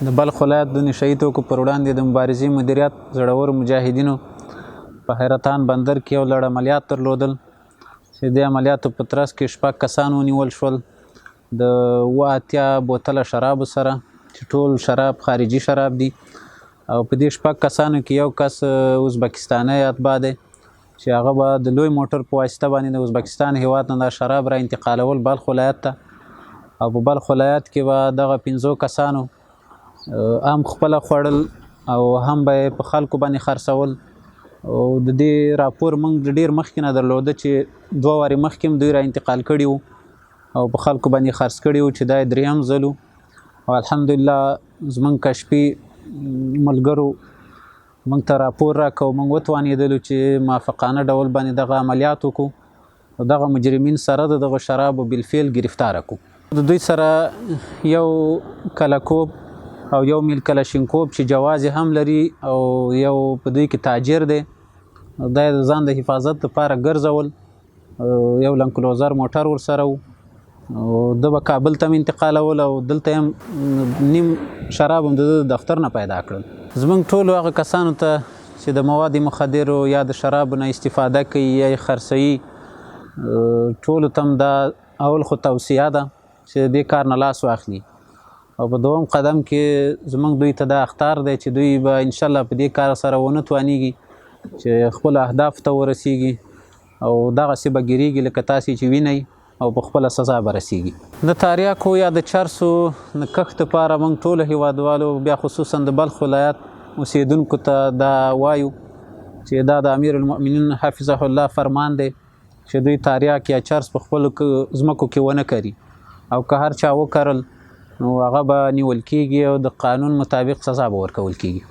د بلخ ولایت د نشه یي توکو پر وړاندې د مبارزې مدیریت زړورو مجاهدینو په حیرتان بندر کې یو لړ عملیات درلودل چې د عملیاتو په ترڅ کې شپږ کسان ونیول شول د 87 بوتله شرابو سره، چې ټول شراب خارجي شراب دي. او په دې شپږ کسانو کې یو کس ازبکستانی اتباع دی چې هغه به د لوی موټر په واسطه باندې د ازبکستان هیواد نه دا شراب را انتقالول بلخ ولایت ته. او په بلخ ولایت کې به دغه پنځو کسانو هم خپله خوړل او هم به یې په خلکو باندې خرڅول. او د دې راپور موږ د ډېر مخکې نه درلوده چې دوه وارې مخکې هم دوی را انتقال کړي وو او په خلکو باندې خرڅ کړي وو چې دا یې دریم ځل و. او الحمدلله زموږ کشفي ملګرو موږ ته راپور راکړ او موږ وتوانېدلو چې موافقانه ډول باندې دغه عملیات وکړو او دغه مجرمین سره د دغو شرابو بالفعل ګرفتاره کړو. د دوی سره یو کلکوب او یو میل کلشینکوب چې جواز یې هم لري او یو په دوی کې تاجر دی، دا یې د ځان د حفاظت لپاره ګرځول. یو لنکلوزر موټر ورسره و او ده به کابل ته هم انتقالول او دلته هم نیم شراب هم د ده د دفتر نه پیدا کړل. زموږ ټولو هغه کسانو ته چې د مواد مخدرو یا د شرابو نه استفاده کوي یا یې خرڅوي، ټولو ته هم دا اول خو توصیه ده چې د دې کار نه لاس واخلي، او په دوم قدم کې زموږ دوی ته دا اخطار دی چې دوی به انشاءالله په دې کار سره ونه توانیږي چې خپلو اهدافو ته ورسیږي او دغسې به ګیریږي لکه تاسې چې وینئ او په خپله سزا به رسیږي. د تاریاکو یا د چرسو د کښت لپاره موږ ټولو هیوادوالو بیا خصوصا د بلخ ولایت اوسیدونکو ته دا وایو چې دا د امیر المؤمنین حفظه الله فرمان دی چې دوی تاریاک یا چرس په خپلو ځمکو کې ونه کري، او که هر چا وکرل نو هغه به نیول کیږي او د قانون مطابق سزا به ورکول کیږي.